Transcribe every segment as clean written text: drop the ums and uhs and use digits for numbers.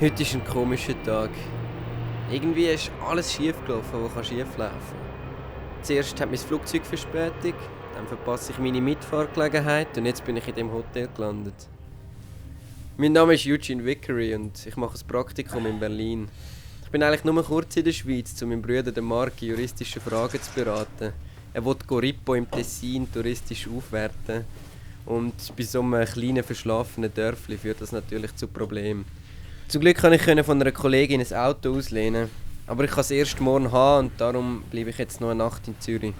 Heute ist ein komischer Tag. Irgendwie ist alles schief gelaufen, was schief laufen kann. Zuerst hat mein Flugzeug Verspätung, dann verpasse ich meine Mitfahrgelegenheit und jetzt bin ich in dem Hotel gelandet. Mein Name ist Eugene Vickery und ich mache ein Praktikum in Berlin. Ich bin eigentlich nur kurz in der Schweiz, um meinen Bruder den Marc juristische Fragen zu beraten. Er will Corippo im Tessin touristisch aufwerten. Und bei so einem kleinen verschlafenen Dörfli führt das natürlich zu Problemen. Zum Glück konnte ich von einer Kollegin ein Auto auslehnen. Aber ich kann es erst morgen haben und darum bleibe ich jetzt noch eine Nacht in Zürich.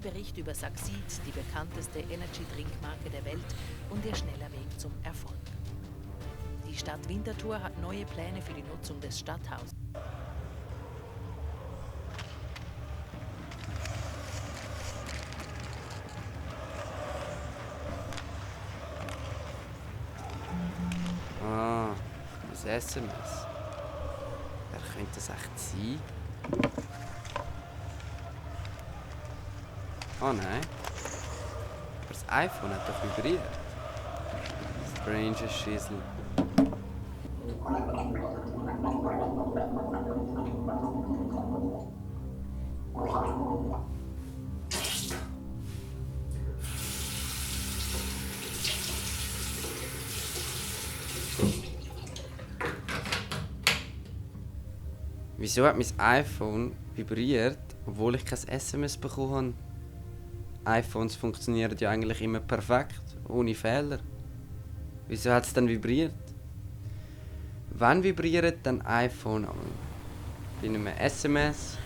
Bericht über Succeed, die bekannteste Energy-Drinkmarke der Welt und ihr schneller Weg zum Erfolg. Die Stadt Winterthur hat neue Pläne für die Nutzung des Stadthauses. Ah, ein SMS. Wer könnte das echt sein? Oh nein. Aber das iPhone hat doch vibriert. Strange Schissel. Wieso hat mein iPhone vibriert, obwohl ich kein SMS bekommen habe? iPhones funktionieren ja eigentlich immer perfekt, ohne Fehler. Wieso hat es dann vibriert? Wann vibriert dann iPhone? Bei einem SMS,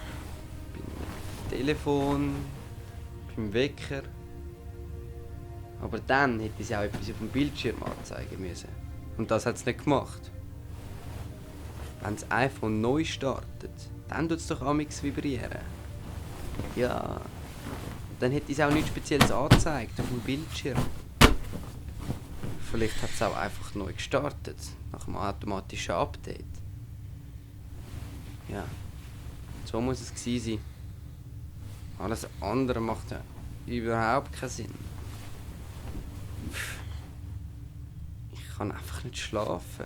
bei einem Telefon, beim Wecker. Aber dann hätte es auch etwas auf dem Bildschirm anzeigen müssen. Und das hat es nicht gemacht. Wenn das iPhone neu startet, dann tut es doch amigs vibrieren. Ja, dann hätte es auch nichts Spezielles angezeigt auf dem Bildschirm. Vielleicht hat es auch einfach neu gestartet, nach einem automatischen Update. Ja, so muss es gewesen sein. Alles andere macht ja überhaupt keinen Sinn. Ich kann einfach nicht schlafen.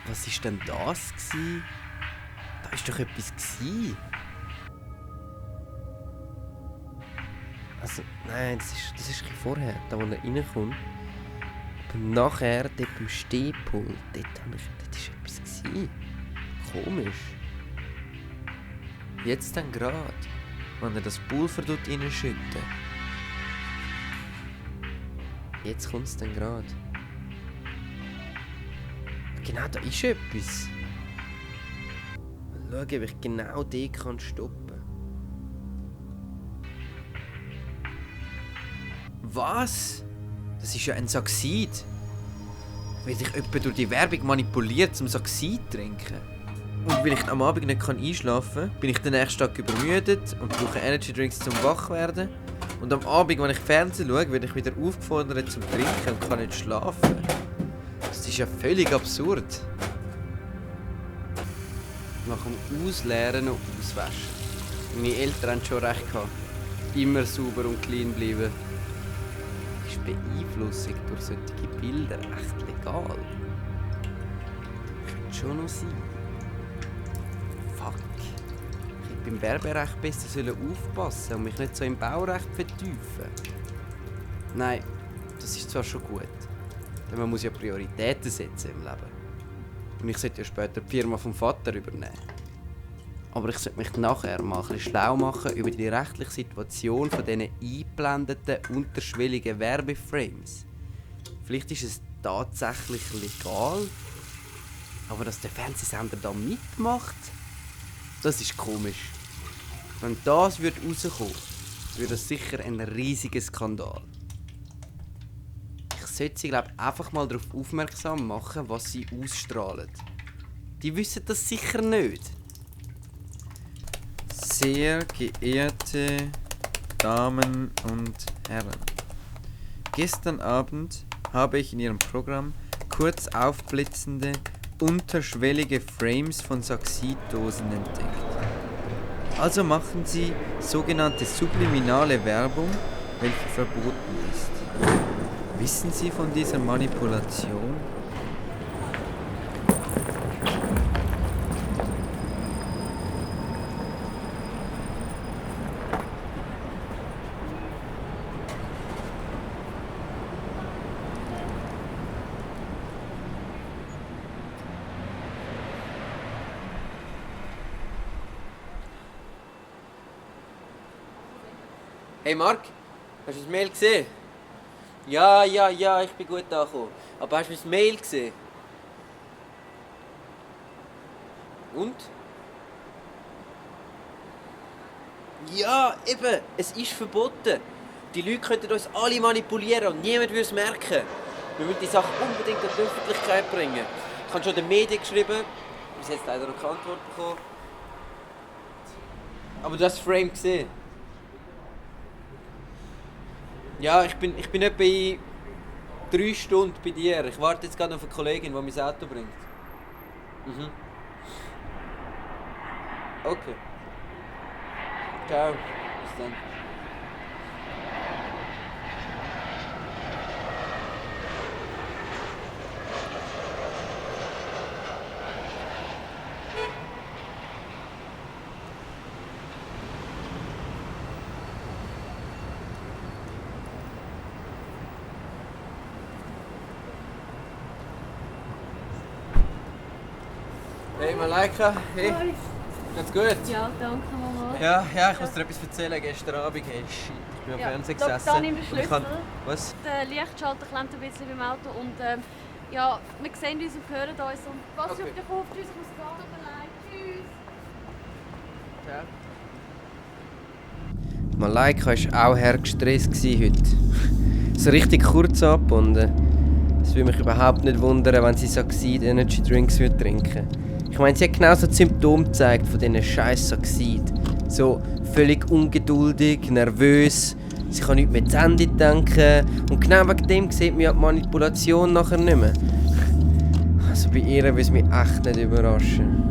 Was war denn das gsi? Da war doch etwas gsi. Also, nein, das ist ein bisschen vorher, da wo er reinkommt. Aber nachher, dort beim Stehpunkt, dort war etwas gsi. Komisch. Jetzt dann gerade, wenn er das Pulver dort reinschüttet. Jetzt kommt es dann gerade. Genau, da ist etwas. Mal schauen, ob ich genau den kann stoppen. Was? Das ist ja ein Succeed. Wird ich etwa durch die Werbung manipuliert, zum Succeed zu trinken? Und weil ich am Abend nicht einschlafen kann, bin ich den nächsten Tag übermüdet und brauche Energy Drinks zum Wachwerden. Und am Abend, wenn ich Fernsehen schaue, werde ich wieder aufgefordert zum Trinken und kann nicht schlafen. Das ist ja völlig absurd. Nach dem Ausleeren und Auswaschen. Meine Eltern haben schon recht gehabt. Immer sauber und clean bleiben. Ist Beeinflussung durch solche Bilder echt legal? Könnte schon noch sein. Fuck. Ich hätte beim Werberecht besser aufpassen und mich nicht so im Baurecht vertiefen. Nein, das ist zwar schon gut. Denn man muss ja Prioritäten setzen im Leben. Und ich sollte ja später die Firma vom Vater übernehmen. Aber ich sollte mich nachher mal ein bisschen schlau machen über die rechtliche Situation von diesen eingeblendeten, unterschwelligen Werbeframes. Vielleicht ist es tatsächlich legal, aber dass der Fernsehsender da mitmacht, Das ist komisch. Wenn das rauskommen würde das sicher ein riesiger Skandal. Ich sollte sie einfach mal darauf aufmerksam machen, was sie ausstrahlen. Die wissen das sicher nicht. Sehr geehrte Damen und Herren, gestern Abend habe ich in Ihrem Programm kurz aufblitzende, unterschwellige Frames von Saxiddosen entdeckt. Also machen Sie sogenannte subliminale Werbung, welche verboten ist. Wissen Sie von dieser Manipulation? Hey Marc, hast du das Mail gesehen? Ja, ich bin gut angekommen. Aber hast du das Mail gesehen? Und? Ja, eben, es ist verboten. Die Leute könnten uns alle manipulieren und niemand würde es merken. Wir müssen die Sache unbedingt an die Öffentlichkeit bringen. Ich habe schon den Medien geschrieben, bis jetzt leider noch keine Antwort bekommen. Aber du hast das Frame gesehen. Ja, ich bin etwa in 3 Stunden bei dir. Ich warte jetzt gerade auf eine Kollegin, die mein Auto bringt. Mhm. Okay. Ciao. Bis dann. Hey Malaika, hey. Ganz gut? Ja, danke Mama. Ja, ich muss dir etwas erzählen. Gestern Abend, hey, shit, ich bin am Fernsehen gesessen. Da nimm den und ich Schlüssel. Was? Der Lichtschalter klemmt ein bisschen beim Auto und ja, wir sehen uns und hören uns und pass Okay. auf dich auf, tschüss, ich muss gehen, tut mir leid, tschüss. Ciao. Malaika war auch hergestresst heute. So richtig kurz angebunden. Es würde mich überhaupt nicht wundern, wenn sie Saxid Energy Drinks trinken würde. Ich meine, sie hat genau so die Symptome gezeigt von diesen scheiß Saxid. So völlig ungeduldig, nervös, sie kann nicht mehr zu Ende denken. Und genau wegen dem sieht man ja die Manipulation nachher nicht mehr. Also bei ihr würde es mich echt nicht überraschen.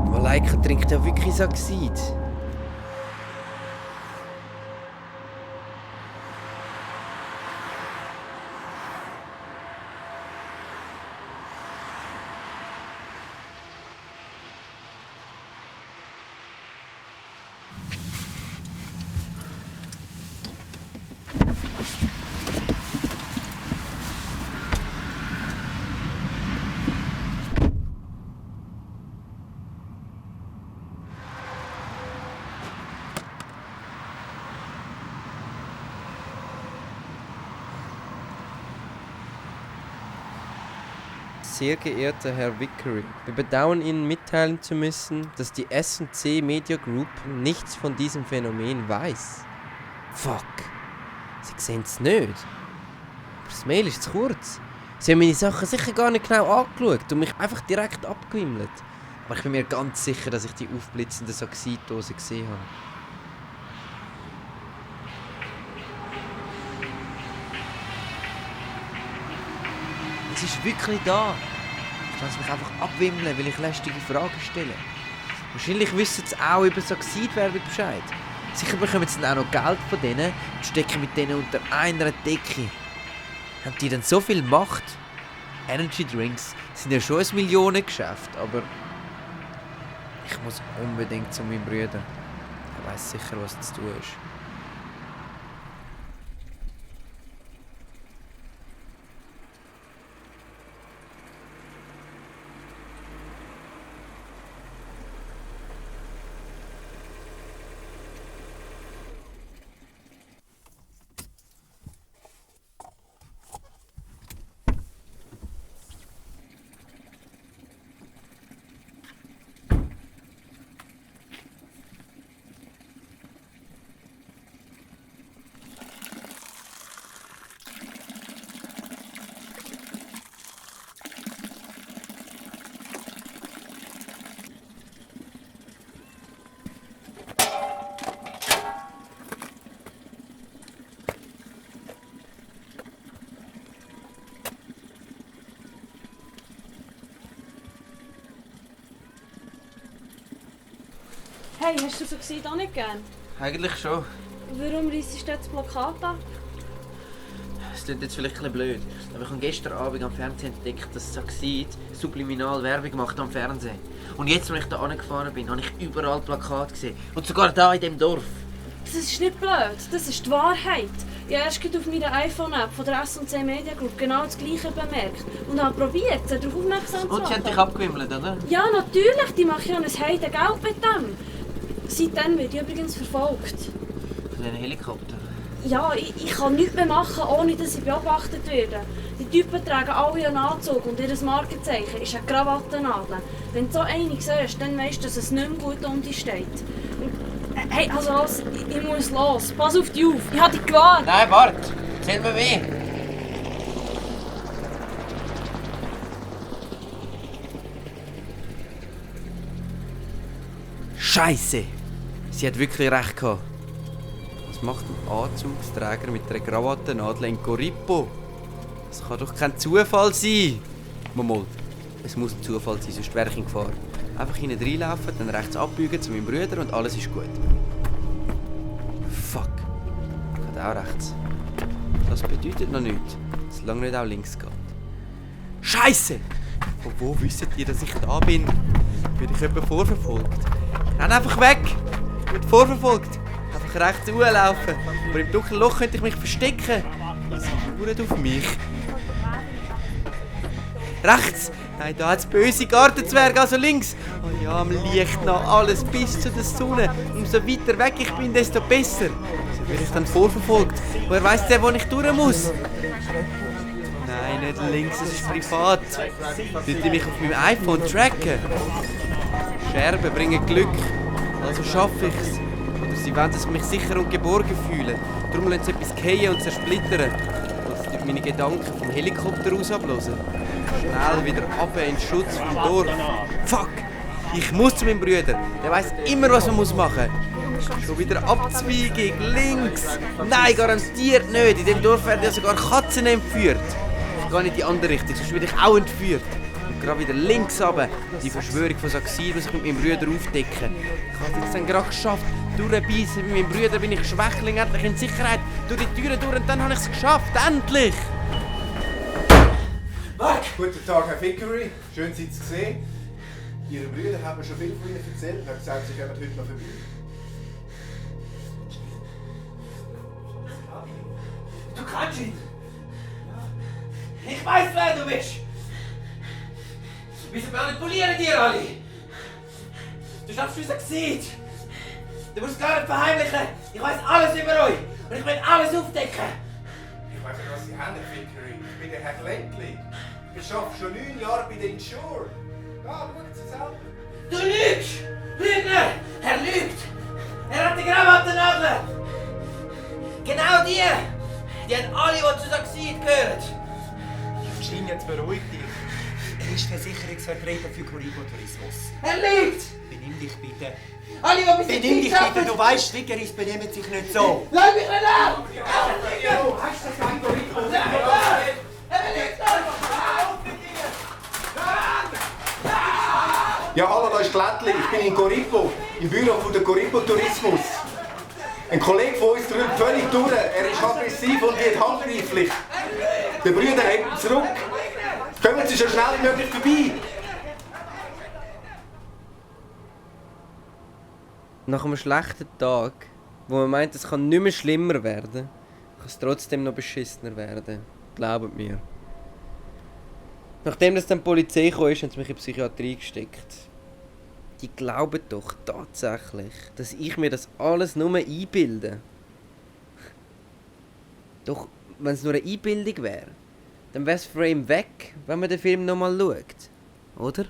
Die Malaika trinkt ja wirklich Saxid. Sehr geehrter Herr Vickery, wir bedauern Ihnen mitteilen zu müssen, dass die S&C Media Group nichts von diesem Phänomen weiß. Fuck. Sie sehen es nicht. Aber das Mail ist zu kurz. Sie haben meine Sachen sicher gar nicht genau angeschaut und mich einfach direkt abgewimmelt. Aber ich bin mir ganz sicher, dass ich die aufblitzende Saxidose gesehen habe. Es ist wirklich da. Ich lasse mich einfach abwimmeln, weil ich lästige Fragen stelle. Wahrscheinlich wissen sie auch über Saxid-Werbung Bescheid. Sicher bekommen sie dann auch noch Geld von denen und stecken mit denen unter einer Decke. Haben die denn so viel Macht? Energy Drinks sind ja schon ein Millionengeschäft, aber ich muss unbedingt zu meinem Bruder. Er weiß sicher, was zu tun ist. Hey, hast du so gesehen auch nicht gern? Eigentlich schon. Warum reissest du das Plakat an? Das klingt jetzt vielleicht ein bisschen blöd, aber ich habe gestern Abend am Fernsehen entdeckt, dass Succeed subliminal Werbung macht am Fernsehen. Und jetzt, als ich da angefahren bin, habe ich überall Plakate gesehen. Und sogar da in dem Dorf. Das ist nicht blöd, das ist die Wahrheit. Ich habe erst auf meiner iPhone-App von der S&C Media Group genau das Gleiche bemerkt und habe probiert, sie darauf aufmerksam zu machen. Und sie hat dich abgewimmelt, oder? Ja, natürlich, die machen ja ein Heidengeld mit dem. Seitdem wird ich übrigens verfolgt. Von einem Helikopter. Ja, ich kann nichts mehr machen, ohne dass ich beobachtet werde. Die Typen tragen alle einen Anzug und ihr Markenzeichen ist eine Krawattennadel. Wenn du so einig siehst, dann weisst du, dass es nicht mehr gut um dich steht. Hey, also los, ich muss los. Pass auf dich auf, ich habe dich gewarnt. Nein, warte! Erzähl mir weh! Scheiße! Sie hat wirklich recht gehabt. Was macht ein Anzugsträger mit einer Krawattennadel in Corippo? Das kann doch kein Zufall sein! Mal, es muss ein Zufall sein, sonst wäre ich in Gefahr. Einfach hinten reinlaufen, dann rechts abbiegen zu meinem Bruder und alles ist gut. Fuck. Geht auch rechts. Das bedeutet noch nichts, solange nicht auch links geht. Scheiße! Von wo wisst ihr, dass ich da bin? Bin ich etwa vorverfolgt? Renn einfach weg! Ich bin vorverfolgt! Einfach rechts zulaufen. Aber im dunklen Loch könnte ich mich verstecken. Sie schauen auf mich. Rechts! Nein, da hat es böse Gartenzwerge, also links. Oh ja, am Licht noch alles bis zu der Sonne. Umso weiter weg ich bin, desto besser. So werde ich dann vorverfolgt. Woher weiss der, wo ich durch muss? Nein, nicht links, es ist privat. Sollte mich auf meinem iPhone tracken? Scherben bringen Glück, also schaffe ich's. Oder sie wollen, dass ich mich sicher und geborgen fühle. Darum lassen sie etwas fallen und zersplittern. Oder sie meine Gedanken vom Helikopter aus ablösen. Schnell wieder runter in den Schutz vom Dorf. Fuck! Ich muss zu meinem Bruder. Der weiss immer, was man machen muss. Schon wieder Abzweigung, links. Nein, garantiert nicht. In diesem Dorf werden ja sogar Katzen entführt. Ich gehe in die andere Richtung, sonst werde ich auch entführt. Und gerade wieder links runter. Die Verschwörung von Succeed muss ich mit meinem Bruder aufdecken. Ich habe es jetzt dann gerade geschafft. Durchbeissen mit meinem Bruder bin ich Schwächling, endlich in Sicherheit. Durch die Türen durch und dann habe ich es geschafft. Endlich! Mark! Guten Tag, Herr Vickery. Schön, Sie zu sehen. Ihre Brüder haben schon viel von Ihnen erzählt und haben gesagt, Sie kommen heute noch vorbei. Du kannst ihn! Ich weiß, wer du bist! Wieso manipulieren die alle? Du schaffst unser Gesicht! Du musst gar nicht verheimlichen! Ich weiß alles über euch! Und ich will alles aufdecken! Ich weiß nicht, was Sie haben, Herr Vickery. Ich bin der Herr Lentley. Ich arbeite schon 9 Jahre bei der Insure. Ja, schauen Sie selber. Du lügst! Lügner! Er lügt! Er hat die Krawattennadel! Genau die! Die haben alle, die zu Succeed gehören! Jean, jetzt beruhig dich. Er ist Versicherungsvertreter für Corippo Tourismus. Er lügt! Benimm dich bitte. Alle, die bis jetzt Benimm dich nicht bitte, du weißt, Vickeris benehmen sich nicht so. Lass mich nicht an! Hast du das mein Corippo? Er lügt doch! Ja, hallo, da ist Glättli. Ich bin in Corippo, im Büro von der Corippo Tourismus. Ein Kollege von uns drückt völlig durch. Er ist aggressiv und wird handgreiflich. Der Brüder hält ihn zurück. Kommen Sie so schnell wie möglich vorbei. Nach einem schlechten Tag, wo man meint, es kann nicht mehr schlimmer werden, kann es trotzdem noch beschissener werden. Glaubt mir. Nachdem dann die Polizei kam, haben sie mich in die Psychiatrie gesteckt. Die glauben doch tatsächlich, dass ich mir das alles nur einbilde. Doch, wenn es nur eine Einbildung wäre, dann wäre das Frame weg, wenn man den Film nochmal schaut. Oder?